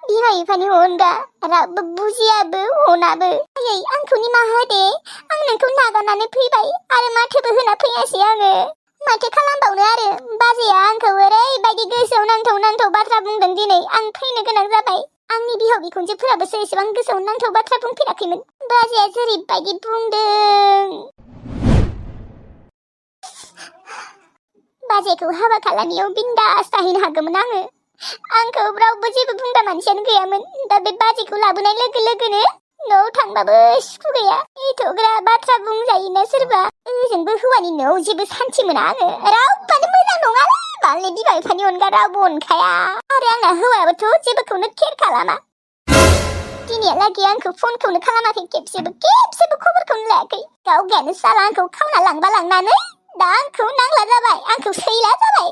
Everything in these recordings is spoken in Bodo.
बिमा बिफानि अनगा रावबो बुजियाबो अनाबो। आयै आंखौ निमाहा होदे, आं नोंखौ नागारनानै फैबाय आरो माथोबो होना फैयासै आङो। माथो खालामबावनो आरो, बाजैया आंखौ ओरैबायदि गोसोआव नांथाव नांथाव बाथ्रा बुंदों दिनै आं फैनो गोनां जाबाय। आंनि बिहाव बिखुनजोफोराबोसो एसेबां गोसोआव नांथाव बाथ्रा बुंफेराखैमोन। बाजैया जेरैबायदि बुंदों। बाजैखौ हाबा खालामनायाव बिन्दास थाहैनो हागौमोन आङो। आंखौ रावबो जेबो बुंग्रा मानसियानो गैयामोन। दा बे बाजैखौ लाबोनाय लोगो लोगोनो न'आव थांबाबो सुखु गैया। एथ'ग्रा बाथ्रा बुंजायोना सोरबा। ओजोंबो हौवानि न'आव जेबो सान्थि मोना आङो। रावबोआनो मोजां नङालै, बालनि बिमा बिफानि अनगा रावबो अनखाया। आरो आंना हौवायाबोथ' जेबोखौनो केयार खालामा। दिनैहालागै आंखौ फनखौनो खालामाखै, खेबसेबो खबरखौनो लायाखै। गावगायानो साला आंखौ खावना लांबा लांनानै दा आंखौ नांला जाबाय, आंखौ सैला जाबाय।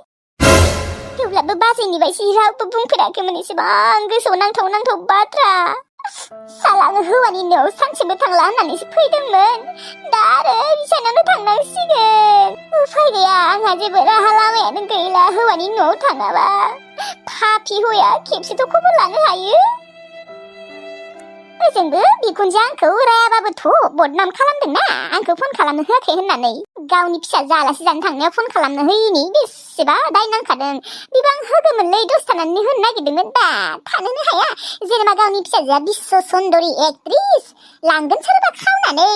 थेवब्लाबो बाजैनि बायदि रावबो बुंफेराखैमोन एसेबां गोसोआव नांथाव नांथाव बाथ्रा। साला आङो हौवानि न'आव सानसेबो थांला होननानैसो फैदोंमोन। दा आरो बिसानावनो थांनांसिगोन। उफाय गैया, आंहा जेबो राहा लामायानो गैला हौवानि न'आव थाङाबा। पापि हौवाया खेबसेथ' खबर लानो हायो। ओजोंबो बिखुनजोआ आंखौ रायाबाबोथ' बदनाम खालामदोंना, आंखौ फन खालामनो होआखै होननानै। गावनि फिसाजो आलासि जानो थांनायाव फन खालामनो होयिनि बेसेबा दाय नांखादों। बिबो आं होगौमोनलै, दसे थानानै होनो नागिरदोंमोन। दा थानोनो हाया। जेनेबा गावनि फिसाजोआ बिस्व सुन्दरि एक्ट्रिस, लांगोन सोरबा खावनानै।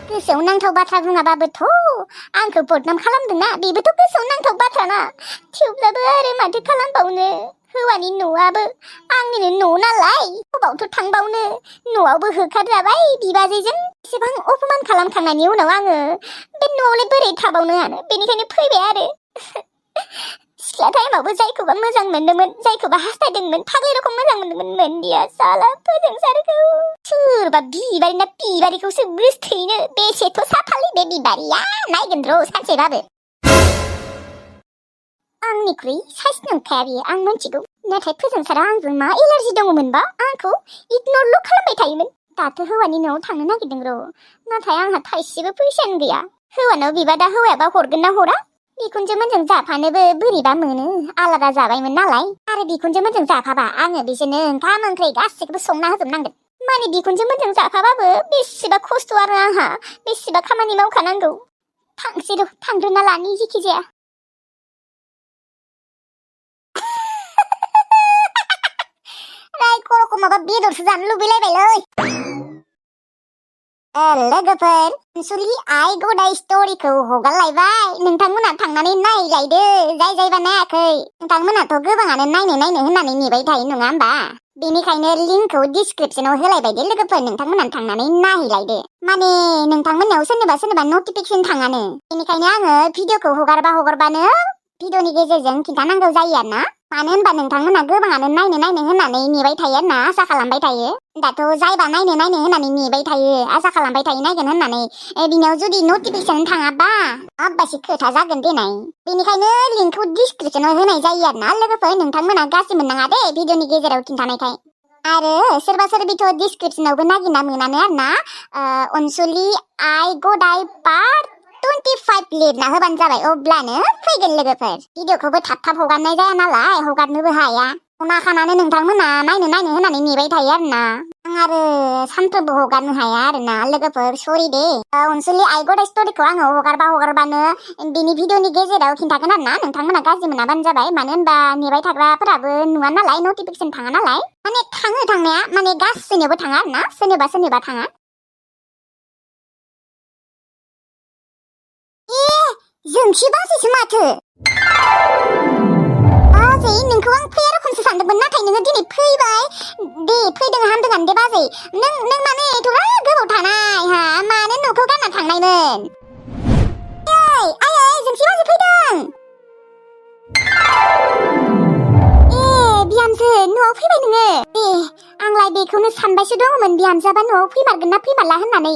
गोसोआव नांथाव बाथ्रा बुङाबाबोथ' आंखौ बदनाम खालामदोंना, बेबोथ' गोसोआव नांथाव बाथ्राना। थेवब्लाबो आरो माथो खालामबावनो, हौवानि न'आबो आंनिनो न' नालाय, अबावथ' थांबावनो। न'आवबो होखारजाबाय बिबाजैजों। एसेबां अपमान खालामखांनायनि उनाव आङो बे न'आवलाय बोरै थाबावनो आनो, बेनिखायनो फैबाय आरो। सिख्ला टाइमावबो जायखौबा मोजां मोनदोंमोन, जायखौबा हास्थायदोंमोन, फाग्लि रखम मोजां मोनदिया साला फोजोंसारखौ। सोरबा बिबारि ना बिबारिखौसो गोसथोयनो, बेसेथ' साफालै बे बिबारिया, नायगोन र' सानसेबाबो। आंनिख्रुइ साइस नंखाया बियो, आं मिथिगौ। नाथाय फोजोंसारा आंजों मा एलार्जि दङमोनबा, आंखौ इगनरल' खालामबाय थायोमोन। दाथ' हौवानि न'आव थांनो नागिरदों र', नाथाय आंहा थाइसेबो फैसायानो गैया। हौवानाव बिबा दा हौवायाबा हरगोन ना हरा? बिखुनजोमोनजों जाफानोबो बोरैबा मोनो, आलादा जाबायमोन नालाय। आरो बिखुनजोमोनजों जाफाबा आङो बिसोरनो ओंखाम ओंख्रि गासैखौबो संना होजोबनांगोन। माने बिखुनजोमोनजों जाफाबाबो बेसेबा खस्थ' आरो आंहा, बेसेबा खामानि मावखानांगौ। थांसै र', थांग्रोना लानि जिखि जाया। खर'खौ माबा बेदरसो जानो लुबैलायबायलै। लोगोफोर, अनसुलि आइ गदाय स्ट'रिखौ हगारलायबाय। नोंथांमोना थांनानै नायलायदो, जायबा नायाखै। नोंथांमोनाथ' गोबाङानो नायनो होननानै नेबाय थायो नङा होमबा? बेनिखायनो लिंकखौ डिसक्रिपसनाव होलायबाय दे लोगोफोर, नोंथांमोना थांनानै नायहैलायदो। माने नोंथांमोननाव सोरनिबा नटिफिकेसन थाङानो। बेनिखायनो आङो भिडिअखौ हगारबानो भिडिअनि गेजेरजों खिन्थानांगौ जायो आरोना। मानो होनबा नोंथांमोना गोबाङानो नायनो होननानै नेबाय थायो आरोना, आसा खालामबाय थायो। दाथ' जायबा नायनो होननानै नेबाय थायो, आसा खालामबाय थायो नायगोन होननानै, बिनियाव जुदि नटिफिकेसन थाङाबा माबासो खोथा जागोन देनाय। बेनिखायनो लिंकखौ डिसक्रिपसनाव होनाय जायो आरोना लोगोफोर, नोंथांमोना गाज्रि मोननाङा दे भिडिअनि गेजेराव खिन्थानायखाय। आरो सोरबा सोरबिथ' डिसक्रिपसनावबो नागिरना मोनानो आरोना, अनसुलि आइ गदाय पार्ट 25 लिरना होबानो जाबाय, अब्लानो फैगोन लोगोफोर। भिडिअखौबो थाब हगारनाय जाया नालाय, हगारनोबो हाया। अनाखानानो नोंथांमोना नायनो होननानै नेबाय थायो आरोना। आं आरो सानफ्रोमबो हगारनो हाया आरोना लोगोफोर, सरि दे। अनसुलि आइ गदाय स्ट'रिखौ आङो हगारबानो बिनि भिडिअनि गेजेराव खिन्थागोन आरोना, नोंथांमोना गाज्रि मोनाबानो जाबाय। मानो होनबा नेबाय थाग्राफोराबो नुवा नालाय, नटिफिकेसन थाङा नालाय। माने थाङो थांनाया, माने गासैनियावबो थाङा आरोना, सोरनिबा थाङा। जोंसि बाजैसो माथो। बाजै, नोंखौ आं फैया रोखोमसो सानदोंमोन, नाथाय नोङो दिनै फैबाय। दे फैदों हामदोंआनो दे बाजै। नों माने एथ'ग्रा गोबाव थानाय हा, मानो न'खौ गारना थांनायमोन? आयै जोंसि बाजै फैदों। बिहामजो, न'आव फैबाय नोङो? आंलाय बेखौनो सानबायसो दङमोन, बिहामजोआबा न'आव फैमारगोन ना फैमारला होननानै।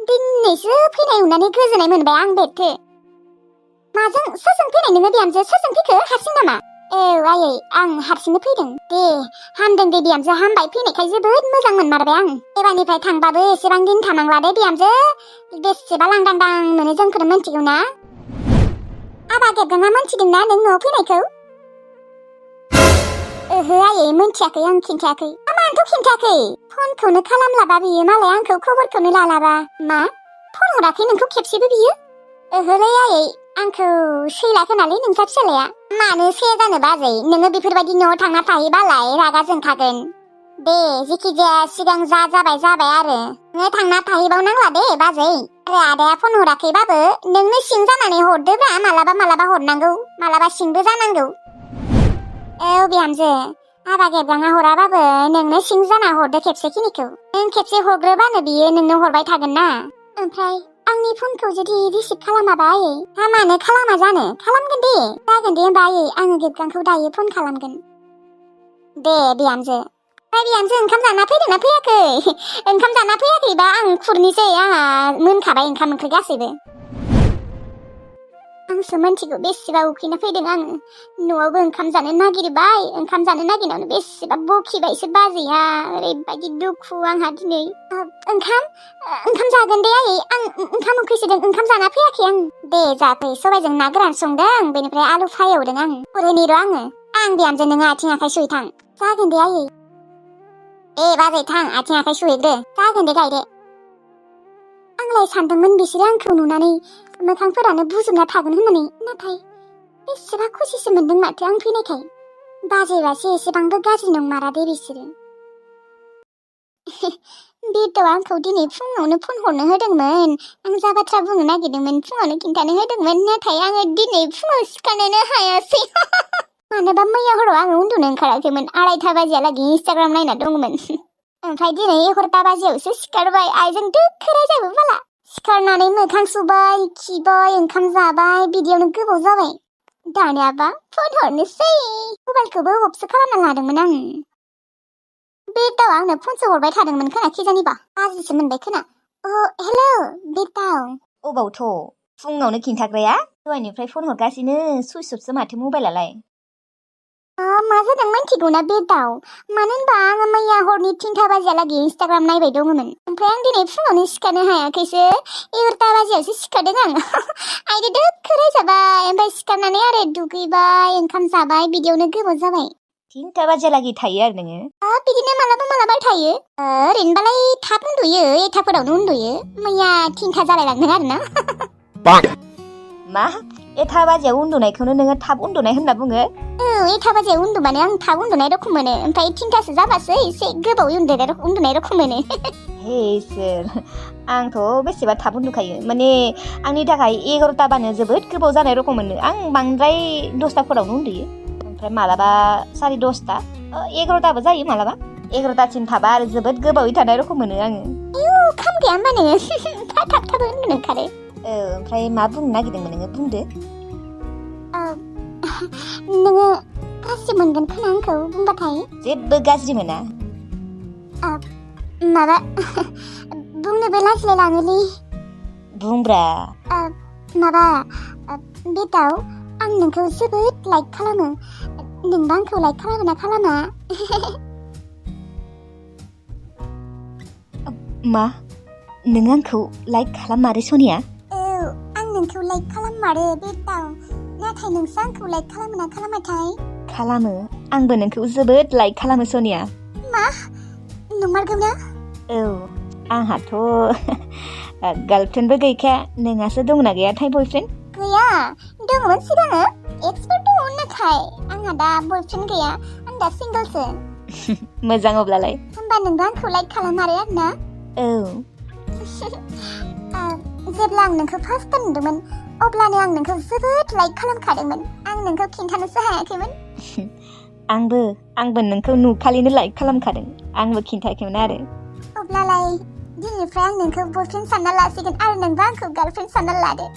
दिनैसो फैनाय नुनानै गोजोननाय मोनबाय आं बेथो। माजों सोरजों फैनाय नोङो बिहामजो? सोरजों फैखो? हारसिं नामा? आयै, आं हारसिंनो फैदों। दे हामदों दे बिहामजो, हामबाय। फैनायखाय जोबोद मोजां मोनमारबाय आं। एबारनिफ्राय थांबाबो एसेबां दिन थानांला दे बिहामजो। बेसेबा लांदांदां मोनो जोंखौनो मिथिगौ ना? आबा गेबगाङा मोनथिदोंना नों न'आव फैनायखौ? ओहो आयै मोनथियाखै आं खिन्थायाखै मानोथ' खिन्थायाखै फनखौनो खालामलाबा बियो मालाय आंखौ खबरखौनो लालाबा मा फन हराखै नोंखौ खेबसेबो बियो ओहोलै आयै आंखौ सैलाखोनालै नोंसा फिसालाया मानो सैया जानो बाजै नोङो बेफोरबायदि न'आव थांना थाहैबालाय रागा जोंखागोन दे जेखिजाया सिगां जाबाय आरो नोङो थांना थाहैबावनांला दे बाजै आरो आदाया फन हराखैबाबो नोंनो सिं जानानै हरदोब्रा मालाबा हरनांगौ मालाबा सिंबो जानांगौ औ बिहामजो हाबा गेबगाङा हराबाबो नोंनो सिं जाना हरदो खेबसेखिनिखौ नों खेबसे हरग्रोबानो बियो नोंनो हरबाय थागोन ना ओमफ्राय आंनि फनखौ जुदि रिसिभ खालामाबा आयै मानो खालामा जानो खालामगोन दे जागोन दे होमबा आयै आङो गेबगांखौ दायो फन खालामगोन दे बिहामजो बिहामजो ओंखाम जाना फैदोंना फैयाखै ओंखाम जाना फैयाखैबा आं खुरनोसै आंहा मोनखाबाय ओंखाम ओंख्रि गासैबो आंसो मोनथिगौ बेसेबा उखैना फैदों आङो न'आवबो ओंखाम जानो नागिरबाय ओंखाम जानो नागिरनायावनो बेसेबा बखिबायसो बाजैया ओरैबायदि दुखु आंहा दिनै ओंखाम जागोन दे आयै आं ओंखाम उखैसोदों ओंखाम जाना फैयाखै आं दे जाफै सबायजों ना गोरान संदों बेनिफ्राय आलु फ्राय एवदों आं खुरैनि र' आं बिहामजो नोङो आथिं आखाइ सुहैथां जागोन दे आयै बाजै थां आथिं आखाइ सुहैग्रो जागोन दे गायदे आंलाय सानदोंमोन बिसोरो आंखौ नुनानै मोखांफोरानो बुजोबना थागोन होननानै नाथाय बेसेबा खुसिसो मोनदों माथो आं फैनायखाय बाजैबासो एसेबांबो गाज्रि नंमारा दे बिसोरो बेथ' आंखौ दिनै फुङावनो फन हरनो होदोंमोन आं जा बाथ्रा बुंनो नागिरदोंमोन फुङावनो खिन्थानो होदोंमोन नाथाय आङो दिनै फुङाव सिखारनोनो हायासै मानोबा मैया हराव आङो उन्दुनो ओंखाराखैमोन 2:30 बाजियालागै इन्स्टाग्राम नायना दंमोन ओमफ्राय दिनै 11 बाजियावसो सिखारबाय आइजों दोखो रायजाबो बाला सिखारनानै मोखां सुबाय खिबाय ओंखाम जाबाय बिदियावनो गोबाव जाबाय दानियाबा फन हरनोसै मबाइलखौबो अफसो खालामना लादोंमोन आं बेटाव आंनो फनसो हरबाय थादोंमोन खोना खिजानिबा बाजिसो मोनबाय खोना हेलौ बेटाव अबावथ' फुङावनो खिन्थाग्राया दहायनिफ्राय फन हरगासिनो सुइस अफसो माथो मबाइलालाय मा जादों मिन्थिगौना बेटाव मानो होनबा आङो मैया हरनि 3 बाजियालागै इन्स्टाग्राम नायबाय दङमोन ओमफ्राय आं दिनै फुङावनो सिखारनो हायाखैसो 11 बाजियावसो सिखारदों आं आइदो दोखो रायजाबाय ओमफ्राय सिखारनानै आरो दुगैबाय ओंखाम जाबाय बिदियावनो गोबाव जाबाय 3 बाजियालागै थायो आरो नोङो बिदिनो मालाबा थायो ओरैनोबालाय थाब उन्दुयो 1थाफोरावनो उन्दुयो मैया 3था जालायलांदों आरोना मा 1 बाजियाव उन्दुनायखौनो नोङो थाब उन्दुनाय होनना बुङो 1 बाजियाव उन्दुबानो आं थाब उन्दुनाय रखम मोनो ओमफ्राय 3थासो जाबासो एसे गोबाव उन्दुनाय रखम मोनो हे इसोर आंथ' बेसेबा थाब उन्दुखायो माने आंनि थाखाय 11 बानो जोबोद गोबाव जानाय रखम मोनो आं बांद्राय 10थाफोरावनो उन्दुयो ओमफ्राय मालाबा 10:30 11थाबो जायो मालाबा 11थासिम थाबा आरो जोबोद गोबावै थानाय रखम मोनो आङो खाम गैया होमबा नोङो थाब उन्दुनो ओंखारो ओमफ्राय मा बुंनो नागिरदोंमोन नोङो बुंदो नोङो गाज्रि मोनगोन खोना आंखौ बुंबाथाय जेबो गाज्रि मोना माबा बुंनोबो लाजिलायलाङोलै बुंब्रा माबा बेटाव आं नोंखौ जोबोद लाइक खालामो नोंबा आंखौ लाइक खालामो ना खालामा मा नों आंखौ लाइक खालामारो सनिया आं नोंखौ लाइक खालामारो बेटाव नाथाय नोंसो आंखौ लाइक खालामो ना खालामाथाय खालामो आंबो नोंखौ जोबोद लाइक खालामो सनिया मा नंमारगौ ना औ आंहाथ' गार्लफ्रेन्डबो गैखाया नोंहासो दंना गैयाथाय बयफ्रेन्ड गैया दङमोन सिगाङो एक्सपार्ट दङ नाथाय आंहा दा बयफ्रेन्ड गैया आं दा सिंगोलसो मोजां अब्लालाय होमबा नोंबो आंखौ लाइक खालामारो आरोना औ जेब्ला आं नोंखौ फार्स्ट टाइम नुदोंमोन अब्लानो आं नोंखौ जोबोद लाइक खालामखादोंमोन आं नोंखौ खिन्थानोसो हायाखैमोन आंबो नोंखौ नुखालिनो लाइक खालामखादों आंबो खिन्थायाखैमोन आरो अब्लालाय दिनैनिफ्राय आं नोंखौ बयफ्रेन्ड सानना लासिगोन आरो नोंबो आंखौ गार्लफ्रेन्ड सानना लादो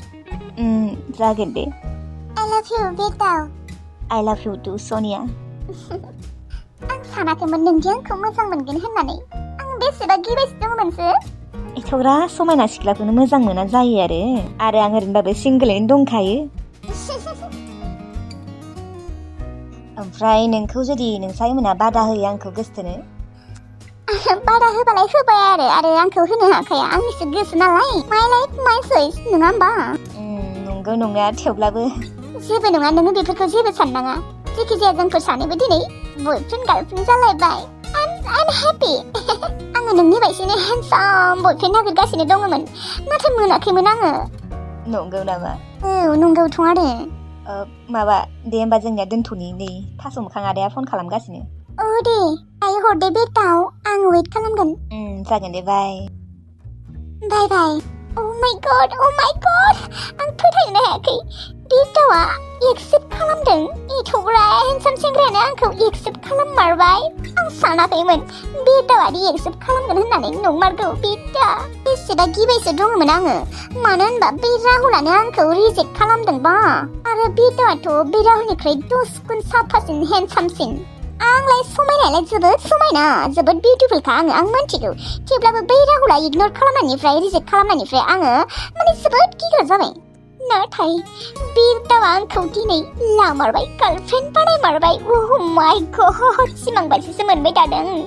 जागोन दे I love you बेटाव I love you too सनिया आं सानाखैमोन नोंदि आंखौ मोजां मोनगोन होननानै आं बेसेबा गिबायसो दंमोनसो एथ'ग्रा समायना सिख्लाखौनो मोजां मोना जायो आरो आं ओरैनोबाबो सिंगोलैनो दंखायो ओमफ्राय नोंखौ जुदि नोंसायमोना बादा होयो आंखौ गोसथोनो बादा होबालाय होबाय आरो आंखौ होनो हाखाया आंनिसो गोसो नालाय माय लाइफ माय चइस नङा होमबा नंगौ नङा थेवब्लाबो जेबो नङा नोङो बेफोरखौ जेबो साननाङा जायखिजाया जोंफोर सानैबो दिनै बयफ्रेन्ड गार्लफ्रेन्ड जालायबाय I'm happy आङो नोंनि बायदिनो हेन्डसाम बयफ्रेन्ड नागिरगासिनो दङमोन नाथाय मोनाखैमोन आङो नंगौ नामा औ नंगौथ' आरो माबा दे होमबा जोंनिया दोनथ'नि नै थास' मोखां आदाया फन खालामगासिनो औ दे दायो हरदे बेटाव आं वेट खालामगोन जागोन दे बाय बाय Oh my god आं फोथायनो हायाखै बेटावा एक्सेप्ट खालामदों एथ'ग्रा हेन्डसाम सेंग्रायानो आंखौ एक्सेप्ट खालाममारबाय आं सानाखैमोन बेटावादि एक्सेप्ट खालामगोन होननानै नंमारगौ बेटा बेसेबा गिबायसो दङमोन आङो मानो होनबा बे राहुलानो आंखौ रिजेक्ट खालामदोंबा आरो बेटावाथ' बे राहुलनिख्रुइ 10 गुन साफासिन हेन्डसामसिन आंलाय समायनायालाय जोबोद समायना जोबोद बिउटिफुलखा आं मोनथिगौ थेवब्लाबो बै राहुला इगनर खालामनायनिफ्राय रिजेक्ट खालामनायनिफ्राय आङो माने जोबोद गिग्रा जाबाय नाथाय बेटावा आंखौ दिनै लामारबाय गार्लफ्रेन्ड बानायमारबाय Oh my god सिमां बायदिसो मोनबाय थादों